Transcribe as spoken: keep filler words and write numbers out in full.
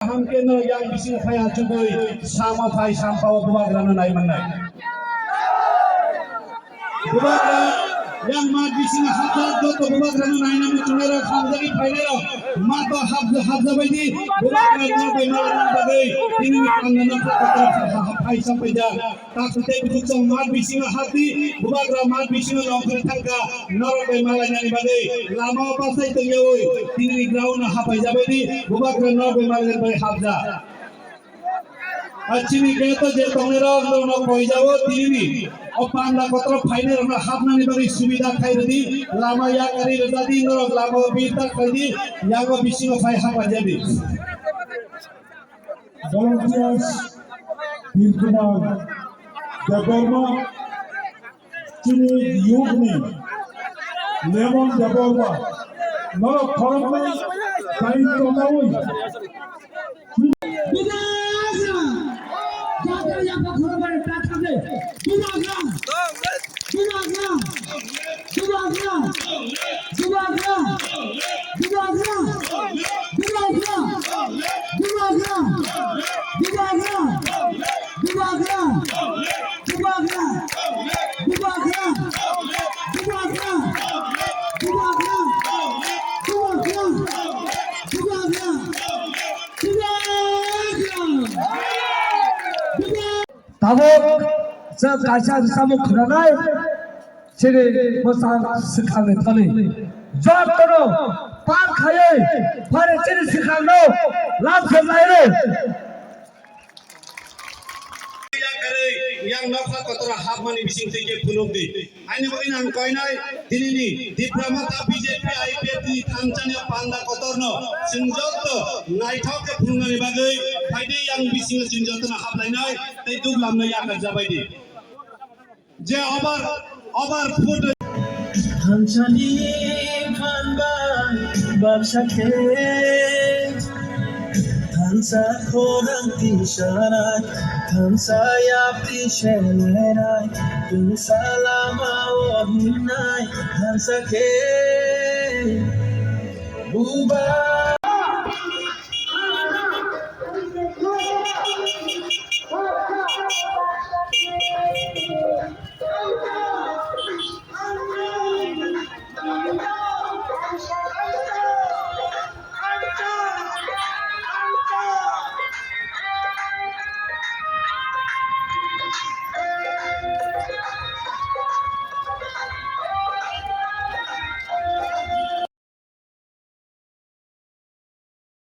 Kaham khe no yang bisingo phai achugwi samo phai sampao bubagrano nai mannai. Bubagra yang mat bisingo hapjak joto bubagrano nainani chungnai rok hamjagwi phainai rok mato hapja hapjabai di bubagra no bai mala nang bagwi tini ni kangna no phai sampaijak. Takhutai bukhukchang mat bisingo hapdi, bubagra mat bisingo nongkhor thangkha, norok bai malainani bagwi lamao pasai tongyawi, tinini ground no hapaijabaidi, bubagra norok bai malainani bagwi hapja. Achini gate o je tongnai rok norokno koijao tinini o panda kotor phainai rokno hapnani bagwi subida khairwdi, lama yakari rwjadi, norok lamao birta khlaidi, yago bisingo phai hapaijadi. Volunteers, Birkumar Debbarma, chini youth ni Lemon Debbarma, norok khoroknwi tai tongnawi. Bubagra! Jatra yapha khoroknwi ta thangdi. Bubagra! Bubagra! Bubagra! Bubagra! Tabuk chwng kaisa rwchapmung khwnanai, chini bwsa swkangni thani jotono par khaiwi phari chini swkangno lam serlairwi. Yakarwi yang nokha kotor hapmani bising twi khe phunukdi. Aini bagwi ang koinai, tinini Tipra Motha B J P I P F ni thansa ni panda kotorno chwng joto naithok khe phunuknani bagwi phaidi, yang bisingo chwng jotono haplainai tei duglamno yakar jabaidi. Je over, over foot. Thansani phanba baksa khe, thansa khorang tisarai, thansa yapri selairai, tungsa lama o himnai, thansa khe buba.